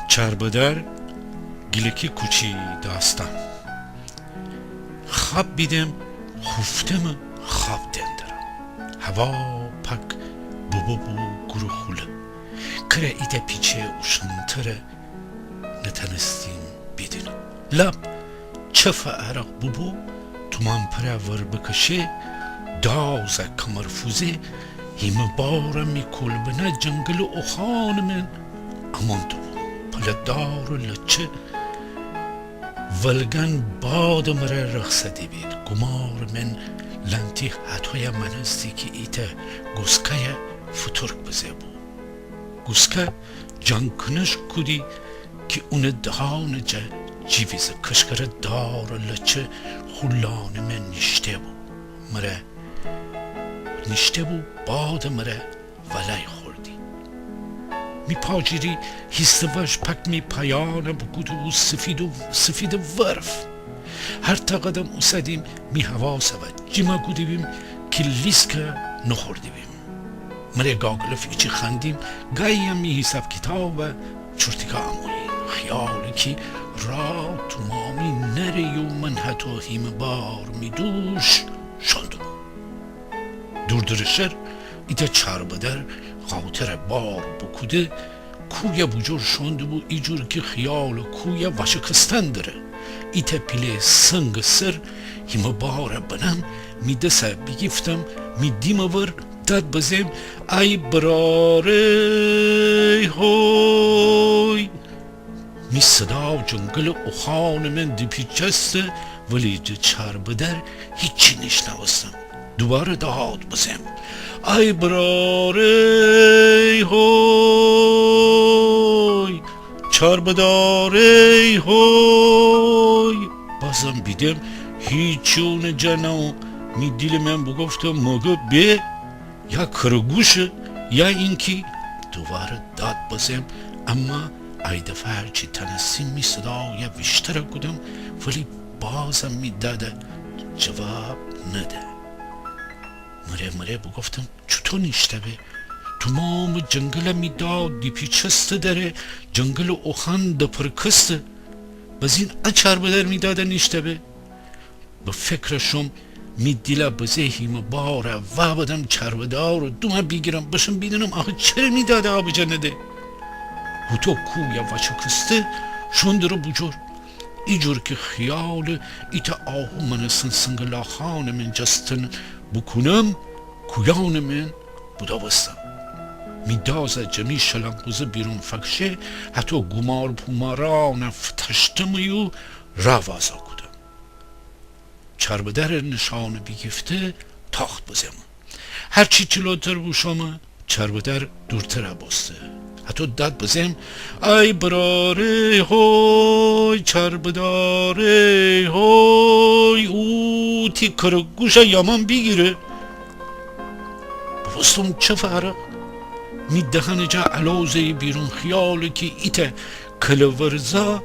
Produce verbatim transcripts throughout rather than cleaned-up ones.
چاربدار، گیلکی کوچی داستان. خوأب بیدم، خوفتمه خوأب دئندرم. هوا پاک ببو بو گور و خوله. کره ایتأ پیچه اوشنتره نتأنستیم بیدینم. لب چفه عرق ببو، تومان‌پره ور بکشه، دازه کمر فوزه، هیمه بارا می کولبنه جنگل اوخانٚ من امون دوبو. پله دار و لچه ولگن بادٚ مره رخص دیبید. گومارٚ من لنتی هتویه مأنستی کی ایتأ گوسکه‌یه فوتورک بزه بو. گوسکه جانکنش کودی کی اونٚ دهانٚ جا جیویزه. کشکره دار و لچه خو لانٚ من نیشته بو. مره نیشته بو، بادٚ مره ولای خوردی. می پاجیری هیسته‌واش پاک می پایانه بوکوده بو سفید و، سفیدٚ ورف. هر تا قدم اوسدیم می هوا سوا جیما کودی بیم کی لیسکه نوخوردی بیم. مره گاگلف ایچی خوأندیم، گاییم می حیساب کیتابه چورتیکا امویی. خیالی کی راه تومامی نره یو من هتو هیمه بار می دوش شوندوم. دوردرشر ایتأ چاربدر قاوتره بار بوکوده، کویه بوجور شوندوبو، ایجور کی خیال کویه واشکستن دره. ایتأ پیله سنگٚ سر هیمه باره بنم، می دسه بیگیفتم، می دیمه ور داد بزم، ای برار ای هوی! می صدا جنگلٚ اوخانٚ من دیپیچسته، ولی جٚه چاربدر هیچی نیشنوستم. دوباره داد بزم، ای برار ای هوی، چاربدار ای هوی. بازم بیدم هیچی اونٚ جا نو. می دیلٚ من بوگفتم مگه به یا کرگوشه یا اینکی دوباره داد بزم، اما ای دفعه هرچی تانستیم می صدایه ویشتره کودم، ولی بازم می داده جواب نده. مره مره بوگفتم چوتو نیشتأ به؟ تومامٚ جنگله می داد دیپیچسته دره، جنگلٚ اوخان دپرکسته. بزین ا چاربدر می داده نیشتأ به؟ به فکر شوم می دیله بزه هیمه باره وا بدم چاربدارٚ دومه بیگیرم بشم بیدینم آخه چره می داده آبجه نده. هوتو کویه واشکسته شوندره بوجور. ایجور کی خیال ایتأ آهو مأنستن سنگلاخانٚ من جستن بوکونم، کویانٚ من بودوستم. می دازه جه می شلنقوزه بیرون فکشه، هتو گومار پومارانه فتشتم یو راه وازا کودم. چاربدره نشانه بیگیفته تاخت بزم. هرچی چلوتر بوشوم، چاربدر دورتره بوسته. هتو داد بزم، ای برار ای هوی، چاربدار ای هوی، او تی کرگوشه یامان بیگیره. بوبوستم چه فرق؟ می دهنٚ جا الو زه‌یی بیرون خیالی کی ایتأ کله‌ورزا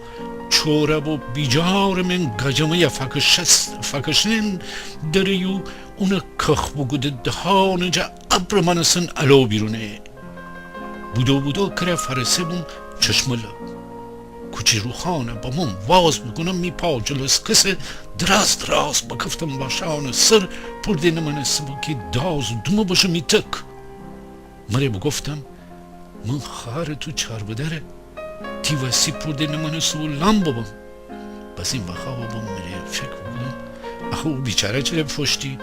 چورب و بیجارٚ من گاجمه‌یه فکشس-، فکشنن دره یو اونٚ کخ بوکوده دهانٚ جا ابرٚ مأنستن الو بیرونه. بودو بودو کره فأرسه بوم چشمٚ لب. کوچی روخانه بموم واز بوکونم می پا جلسکسه دراز دراز بکفتم واشانٚ سر، پورده نمأنسته بو کی داز دومه بشم می تک. مره بوگفتم من خوأرٚ تو چاربدره، تی وسی پورده نمأنسته بو لم ببم. بزین واخوأبم مره فکر بوکودم آخه او بیچاره چره فوشتی؟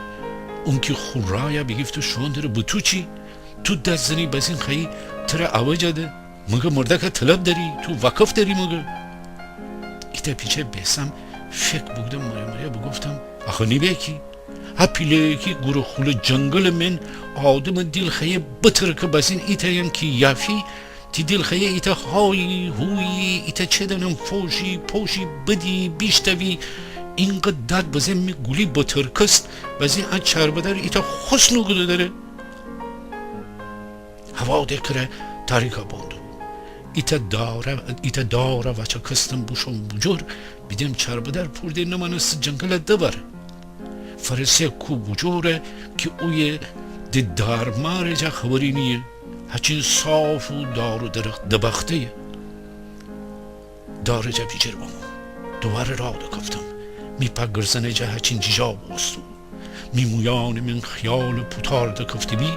اونکی خو رایه بیگیفته شوندره، به تو چی؟ تو داد زنی بزین خوأیی تره آوجه ده؟ مگه مردأکه طلب دأری؟ تو وکف دأری مگه؟ ایتأ پیچه بیسم فکر بوکودم مره مره بوگفتم آخه نیبه کی؟ ها پیله کی گور و خوله جنگلٚ من آدمٚ دیل خوأیه بترکه بزین ایتأ ین کی یافی تی دیل خوأیه ایتأ هایی هویی، ایتأ چه دانم فوشی پوشی بدی بیشتوی. اینقدر داد بزم می گولی بترکست، بزین ا چاربدر ایتأ خوس نوکوده دره. هوا ده کره تاریکا بوندو. ایتأ داره، ایتأ داره وچکستم بوشوم بوجور، بیدم چاربدر پورده نمأنسته جنگله دبره. فأرسه کو بوجوره کی اویه د دارمارٚ جا خبری نییه. هچین صاف و دار و درخت دبخته‌یه. دارٚ جا بیجیر بمو. دوواره راه دکفتم. می پا گرزنٚ جا هچین جیجا بوبوستو. می مویانٚ من خیال پوتار دکفته بی،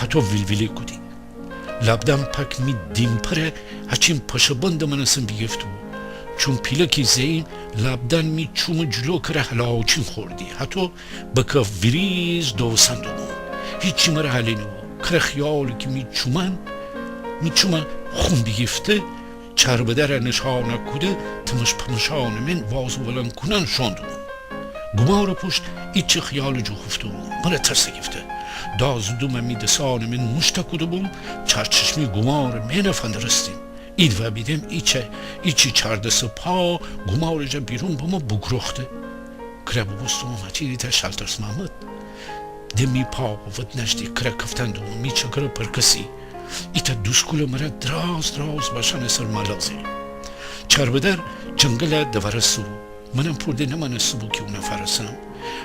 هتو ویلویله کودی. لبدان پاک می دیمپره هچین پشه‌بندٚ مانستن بیگیفته‌بو. چون پیلکی زه‌ییم، لبدان می چومٚ جلو کره هلاچین خوردی. هتو بکف ویریز دووستن دوبوم. هیچی مره حالی نوبو. کره خیالی کی می چومأن، می چومأ خون بیگیفته، چربدره نشانه کوده، تمش پمشانٚ من واز و ولنگ کونأن شون دوبوم. گومارٚ پوشت ایچی خیال جوخوفته بوم. مره ترس گیفته. داز دومأ می دسانٚ من موشته کوده بوم، چارچشمی گومارٚ مئنه فندرستیم. ایدفعه بیدم ایچی، ایچی چاردسه پا گومارٚ جا بیرون بمو بوگروخته. کره بوبوستم هچین ایتأ شالترس مأمد. د می پا قوت نأشتی، کره کفتن دوبوم، می چکرٚ پرکسی. ایتأ دوسکولٚ مره دراز دراز باشأنٚ سر مالغزی. چربدر جنگلأ دوارسته بو. منم پور د نمأنسته بو کی اونأ فأرسم.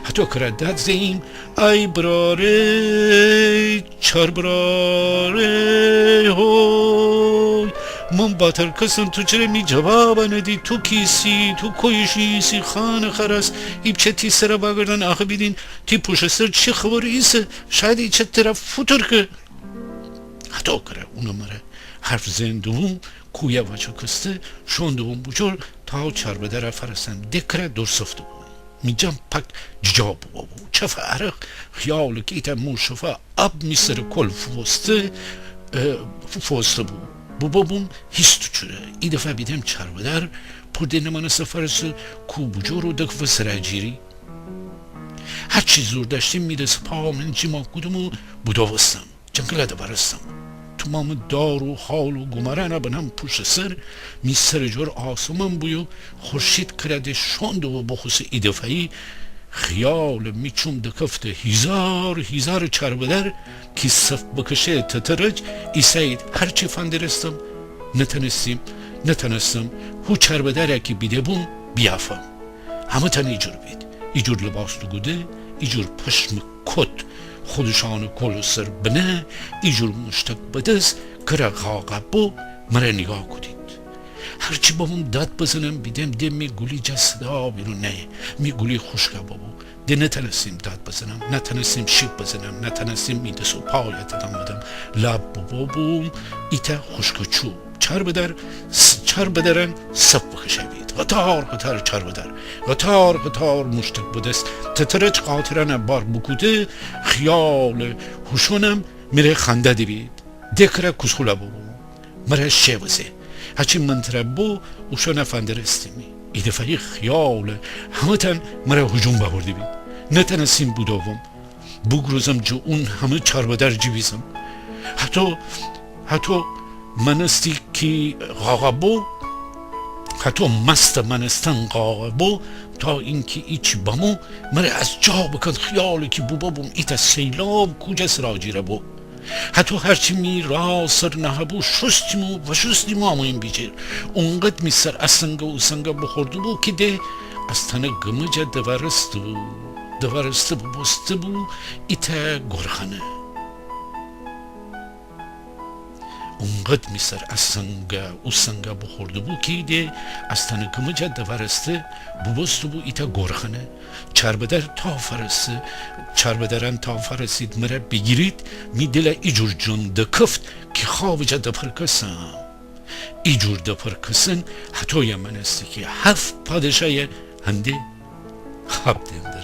هتو کره داد زه‌ییم، ای برار ای، چربرار ای، هوی. من باتر کسم، تو چره می جوابأ ندی؟ تو کیسی؟ تو کویه شوییسی؟ خانه خرس، ایپچه تی سرأ واگردن، آخه بیدین تی پوشٚ سر چی خبر ایسه؟ شاید ایچه تره فوتورکه. هتو کره اونٚ مره حرف زئن دوبوم، کویه وأچکسته، شون دوبوم بوجور تا چربدرأ فأرسم. د کره دورسفته بوم. می جان پاک جیجا بوبو. چفٚ عرق خیالی کی ایتأ مو شفه آب می سرٚ کول فووسته، اه، فووسته بو. بوبوبوم هیست و چوره. ایدفعه بیدم چربدر پور د نمأنسته فأرسه کو بوجور و دکفه سرأ جیری. هرچی زور دأشتیم می دس و پایا من جیما کودم و بودووستم. جنگلأ دوارستم. تومامٚ دار و خال و گومارأنأ بنم پوشتٚ سر، می سرٚ جور آسمان بو و خورشید کره د شون دوبو بوخوسه. ایدفعه‌یی خیالٚ می چوم دکفته هیزار هیزارٚ چربدر کی صف بکشه تترج ایسه‌یید. هرچی فندرستم، نتأنستیم، نتأنستم هو چربدرأ کی بیده‌بوم بیافم. همه‌تأن ایجور بید. ایجور لباس دوکوده، ایجور پشمٚ کوت خودشانٚ کولٚ سر بنه، ایجور موشتک بدس، کره قاقا بو، مره نیگاه کودید. هرچی بموم داد بزنم، بیدم د می گولی جا صدا بیرون نأیه. می گولی خوشکا ببو. د نتأنستیم داد بزنم، نتأنستیم شیپ بزنم، نتأنستیم می دس و پایا تکان بدم. لاب ببوبوم ایتأ خوشکٚ چوب. چربدر، س-، چربدرأن صف بکشه بید. قطار قطار چربدر، قطار قطار موشتک بدس. تترج قاطرأنأ بار بوکوده، خیالٚ هوشونم مره خنده دیبید. د کره کوسخولا ببو. مره شی بزه. هچین من تره بو، اوشانأ فندرستیمی. ایدفعه‌یی خیالٚ همه‌تأن مره هجوم بأورده‌بید. نتأنستیم بودووم. بوگروزم جٚه اون همه چربدر جیویزم. هتو، هتو مأنستی کی قاقا بو، هتو مستٚ مأنستن قاقا بو، تا اینکی ایچی بمو مره از جا بکن. خیالی کی بوبوبوم ایتأ سیلاب کوجه سرا جیره بو. هتو هرچی می راه سر نهه‌بو شوستیم و وشوستیم و اموییم بیجیر. اونقد می سر ا سنگه او سنگه بوخورده بو کی د از تنه گمجه دوارسته بو. دوارسته بوبوسته بو ایتأ گورخانه. اونقد می سر ا سنگه او سنگه بوخورده بو کی د از تنه گمجه دوارسته بوبوسته بو ایتأ گورخانه. چربدر تا فأرسه، چربدرأن تا فأرسید مره بیگیرید، می دلأ ایجور جون دکفت کی خوابٚ جا دپرکسم. ایجور دپرکسن هتویه مأنستی کی هفت پادشایه هنده خواب دئنده.